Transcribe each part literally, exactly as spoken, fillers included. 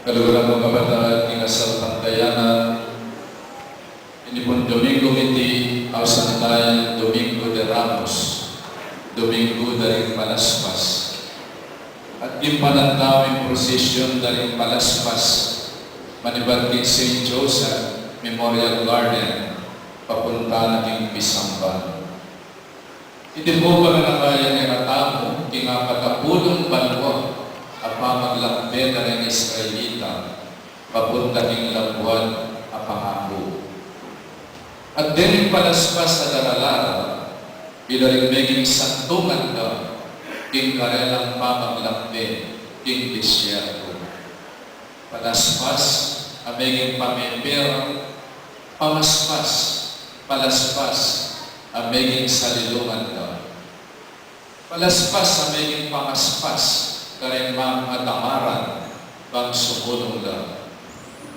Kaluguran kung kapatad, king kasalpantayanan, ini pung Domingo iti, ausan taya Domingo de Ramos, Domingo da ring Palaspas. At king panandam ing prosesyon da ring Palaspas, manibat king Saint Joseph Memorial Garden, papunta na king pisamban. Iti pu paganaka ya kekatamu king apat a pulung banua a pamaglakbe da ring Israelita papunta king labuad a pangaku. At deng Palaspas a daralan da, ila ring meging santungan da king karelang pamaglakbe king disyerto. Palaspas a meging pamepera, pamaspas, palaspas a meging salilungan da. Palaspas a meging pamaspas kareng magatamaran bang sumulung la.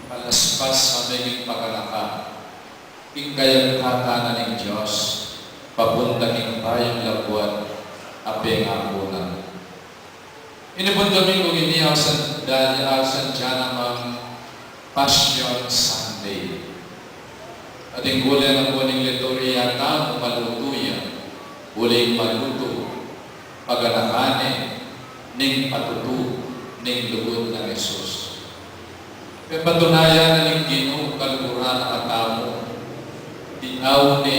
Palaspas a meging paganaka king kayagkatan na ning Dios papunta king bayung labuad a pengaku na. Ini pung Domingo ini ausan da, ausan da namang Passion Sunday. At ing kule na pu ning liturhiya tamu malutu ya, uling malutu, paganakan ne ning patutu ning lugud nang Jesus. Pepatunayan na ning Ginu kaluguran na katamu, dinaun ne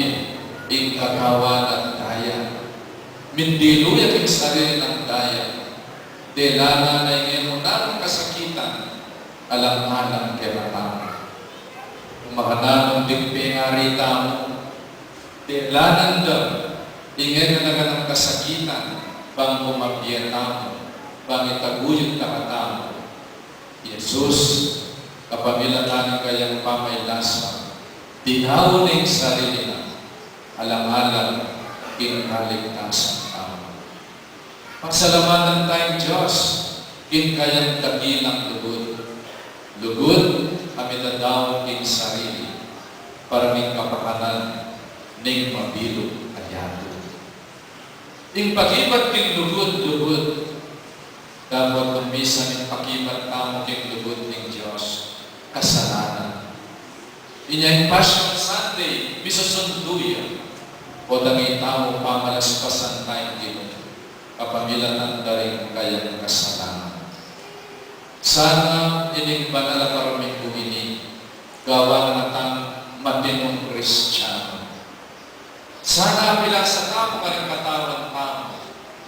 ing kagawan at daya. Mindilu ya king sarili nang daya. Dela na ing e mu nang kasakitan, alang-alang kekatamu. Makananu ding pengari tamu, dela na da ing e na nang kasakitan, bang kumabie tamu, bang itaguyud na katamu. Jesus, kapamilatan ning kayang pamaylasa, dinaun ne ing sarili na, alang-alang king kaligtasan tamu. Pasalamatan taya ing Dios king kayang dakilang lugud. Lugud a mitadaun king sarili para king kapakanan ning mabilug a yatu. Ing pakibat king lugud, lugud. Dapot nung misan ing pakibat tamu king lugud ning Dios, kasalanan. Inya ing Passion Sunday, misusundu ya. Potang itamu pamalaspasan taya ing Ginu kapamilatan da ring kayang kasalanan. Sana ining banal a parminggu ini, gawan na tang matinung Kristiano. Sana apilasa tamu karing katawan tamu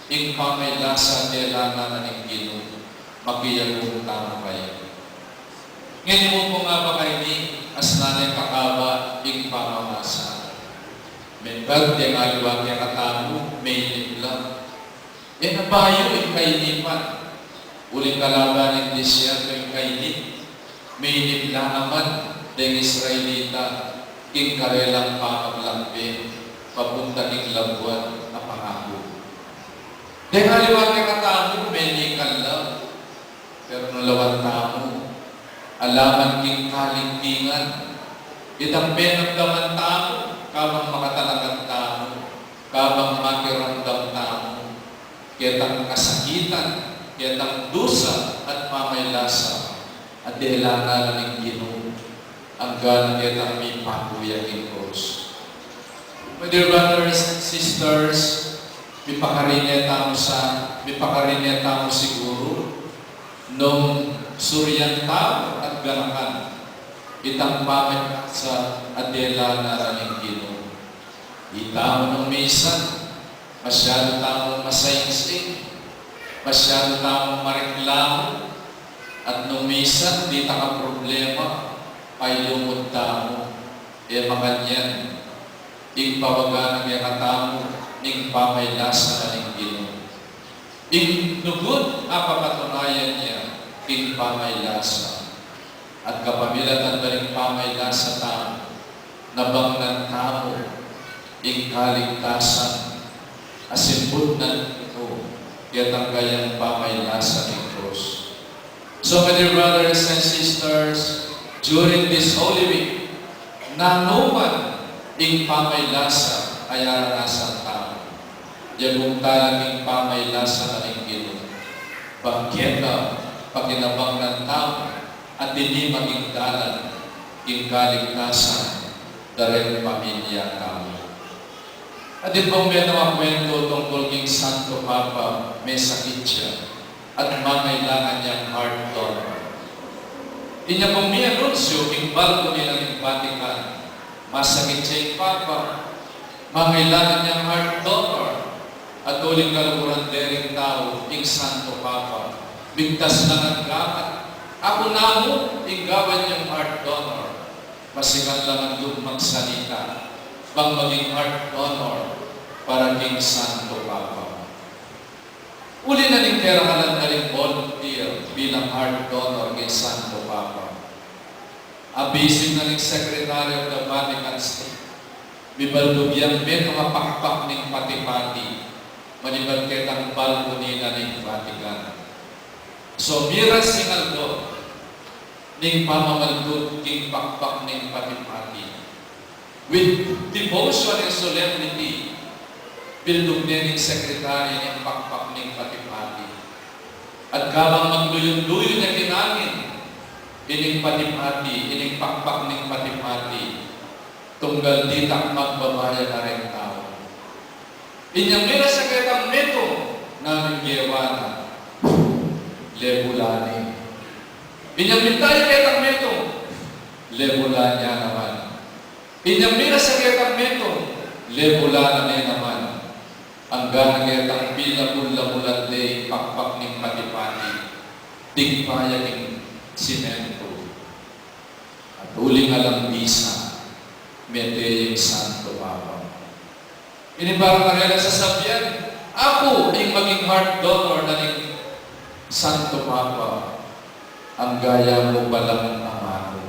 ing pamaylasa a dela na ning Ginu, makiyagung tamu kaya. Ngeni mu pu nga ba kaini, asnan ne kakaba ing pamamasa. Mengad deng aliwa kekatamu, menipla. E na bayu ing kainipan, uling kalaban ning disyerto ing kainip, menipla naman deng Israelita king karelang pamaglakbe papunta king labuad a pangaku. Deng aliwa kekatamu, menikal la. Pero nung lawan tamu, ala man king kaligningan, itang penamdaman tamu, kabang makatalakan tamu, kabang makiramdam tamu, ketang kasakitan, ketang dusa at pamaylasa, a dela na ning Ginu, anggang ketang mipaku ya king krus. My dear brothers and sisters, mipakarine tamu sa, mipakarine tamu siguru, nung surian tamu at ganakan itang pamaylasa a dela na ning Ginu. Itamu nung misan, masyadu tamung masaingsing, masyadu tamung mareklamu, at nung misan dita kaproblema, pailumud tamu, e makanyan, ing pawagan na kekatamu ning pamaylasa na ning Ginu. Ing lugud a papatunayan ya king pamaylasa, at kapamilatan da ring pamaylasa tamu, nabangnan tamu ing kaligtasan a simbud na ning Ginu, ketang kayang pamaylasa king krus. So, my dear brothers and sisters, during this Holy Week, nanu man ing pamaylasa a aranasan tamu, yagung tala king pamaylasa na ning Ginu, bang keta pakinabangnan tamu At ini maging dalan king kaligtasan da ring pamilya tamu. At itang metung a kwentu tungkul king Santo Papa, mesakit ya at mangailangan yang heart donor. Inya pung mianunsyu king balkuni na ning Vatican, masakit ya ing Papa, mangailangan yang heart donor. At uling kaluguran de ring tau ing Santo Papa, bigtas lang at gamat. Aku namu ing gawan yang heart donor. Pasikan lang at lub magsalita bang maging heart donor para king Santo Papa. Uli na ning kerangalan na ring volunteer bilang heart donor king Santo Papa, abising na ning Secretary of the Vatican State, mibaldug yang metung a pakpak ning pati-pati manibat ketang balkuni na ning Vatican. So, miras ing aldo ning pamamaldug king pakpak ning pati-pati. With devotion and solemnity, bildug ne ning Secretary ing pakpak ning pati-pati. At kabang magluyun-luyun ya king angin ining pati-pati, ining pakpak ning pati-pati, tunggal ditak magbaba ya na ring tau. Inyang miras ya ketang metung, nanung gewa na? Lebula ne. Inyang minta ya ketang metung, lebula ne naman. Inyang miras ya ketang metung, lebula na ne naman. Anggang ketang pilabul-labulan de ing pakpak ning pati-pati, digpa ya king simentu. At uling alang bisa, mete ya ing Santo Papa. Ini para karela sasabian, aku ing maging heart donor na ning Santo Papa, angga ya mu palang amanu.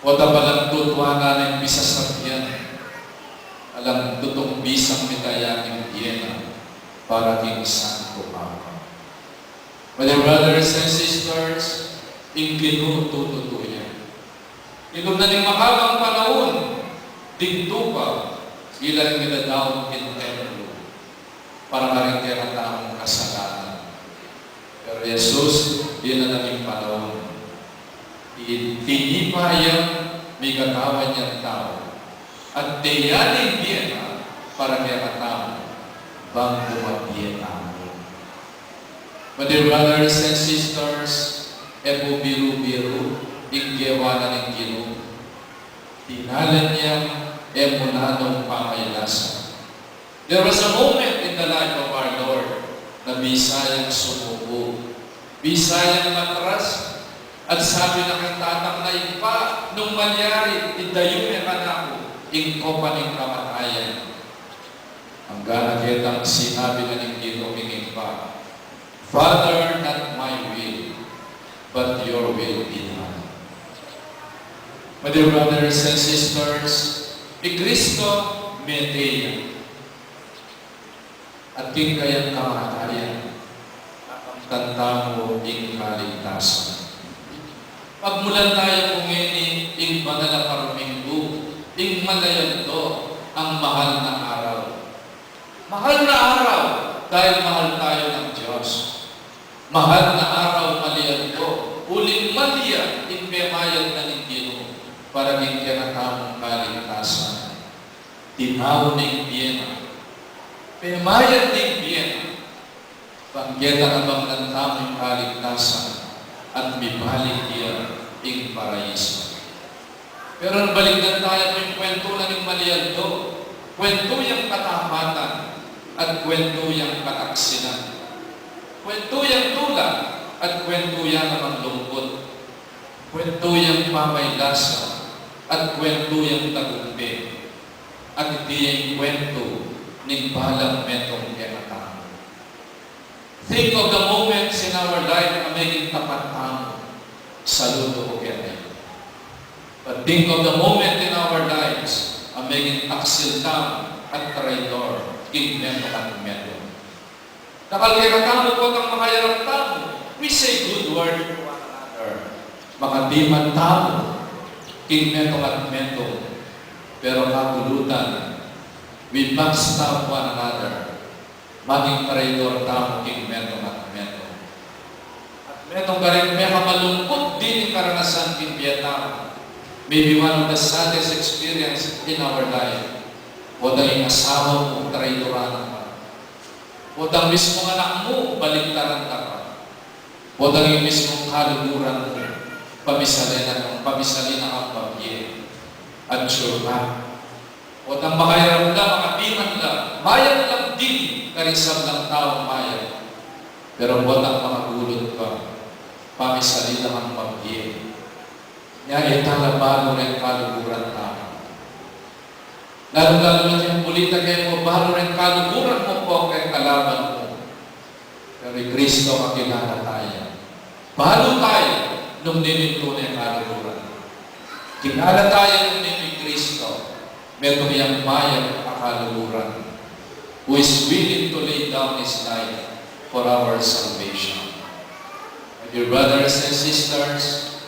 Ota palang tutuanan ing pisasabian, alang tutung bisang mitaya ing bie na para king Santo Papa. My dear brothers and sisters, ing Ginu tututu ya. King lub na ning makabang panaun, ding tupa, ila ring idadaun king templo para karing kekatamung kasalanan. Pero Jesus, ila na ning panaun, i-, tinipa yang migatawan yang tau, at deya ning bie na para kekatamu, bang bumie tamu. My dear brothers and sisters, e pu biru-biru ing gewa na ning Ginu. Dinalan yang e mu nanung pamailasa. There was a moment in the life of our Lord na bisa yang sumuku, bisa yang matras, at sabi na kang tatang na, "Ibpa, nung malyari, idayu me kanaku ing kopa ning kamatayan." Anggang ketang sinabi na ning Ginu king Ibpa, "Father, not my will, but your will be done." My dear brothers and sisters, i Kristo mete ya. At king kayang kamatayan, takamtan tamu ing kaligtasan. Pagmulan taya pu ngeni ing banal a parminggu, ing malyaldo, ang mahal na araw. Mahal na araw, dahil mahal tayo ng Diyos. Mahal na araw, malyaldo, uling malya ing pemayad na ning Ginu para king kekatamung kaligtasan. Dinau ne ing bie na, pemayad ne ing bie na, bang keta na bang nanu tamu ing kaligtasan at mibalik ya ing paraiso. Pero nung balikdan taya pu ing kwentu na ning malyaldo, kwentu yang katapatan at kwentu yang kataksilan, kwentu yang tula at kwentu ya namang lungkut, kwentu yang pamailasa at kwentu yang tagumpe. At iti ya ing kwentu ning balang metung kekatamu. Think of the moments in our life a meging tapat tamu, saludo ku kekayu. But think of the moment in our lives a meging taksil tamu at traidor king metung at metung. Dakal kekatamu potang makayarap tamu, we say good word to one another. Makatiman tamu king metung at metung, pero kapulutan, we backstab one another. Maging traidor tamu king metung at metung. At Metung karing pekamalungkut ding karanasan king bie tau. Maybe one of the saddest experience in our life. Potang ing asawa mu, traidora na ka. Potang mismung anak mu, baliktaran na ka. Potang ing mismung kaluguran mu, pamisalin na kang, pamisalin na kang mabie. At sure ka. Potang makairam la, makatiman la, mayap lang dili karing sablang taung mayap. Pero potang makagulut ka, pamisalin na kang mabie. Nya, e ta la balu reng kaluguran tamu. Lalu-lalu na king pulita kemu, balu reng kaluguran mu, o keng kalaban mu. Pero i Kristo, kakilala taya. Balu taya nung ninu ing tune a kaluguran. Kilala taya nung ninu i Kristo. Metung yang mayap a kaluguran, who is willing to lay down his life for our salvation. My dear brothers and sisters,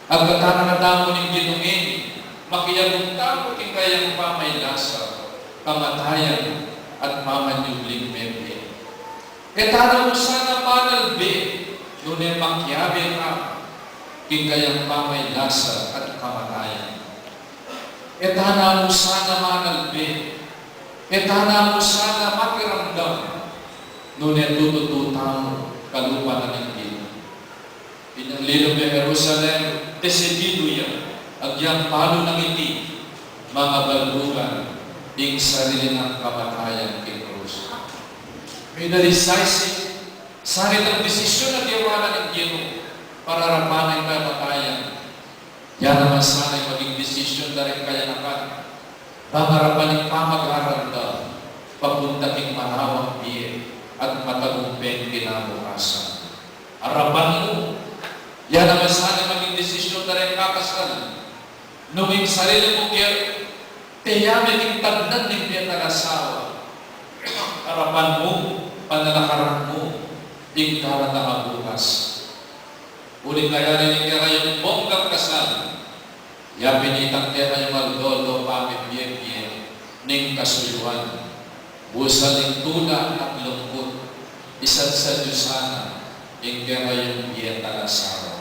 agkatan na tamu ning Ginu ngeni, makiabe tamu king kayang pamaylasa, kamatayan, at pamanyubling mebie. E ta na mu sana manalbe, nune makiabe ka king kayang pamaylasa at kamatayan. E ta na mu sana manalbe, e ta na mu sana makiramdam, nune tutu tamu kalupa na ning Ginu. Inyang linum ya Jerusalem, desididu ya, agyang balu nang iti, mangabaldugan ing sarili nang kamatayan king krus. May the decisive, sana itang desisyun a gewa na ning Ginu para arapan ing kamatayan. Yan naman sana ing maging desisyun da ring kayanakan. Bang arapan ing pamag-aral da papunta king manawang bie at matagumpeng kinabukasan. Arapan mu, yan naman sana ing maging desisyun da ring kakasal. Nung ing sarili mu kaya, teya me king tagnan ning bie at asawa. Arapan mu, panalakaran mu, ing daratang a bukas. Uling kaya rin ing kekayung bonggang kasal, ya pin itang kekayung aldo-aldo pamibie-bie ning kasuyuan, busal ning tula at lungkut, isa't sadyu sana ing kekayung bie at asawa.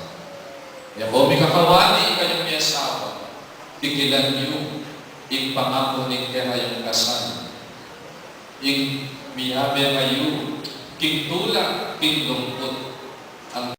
E ko mikakawani, ikayung miasawa, pikilan yu ing pangaku ning kekayung kasal. Ing miyabe kayu king tula, king lungkut.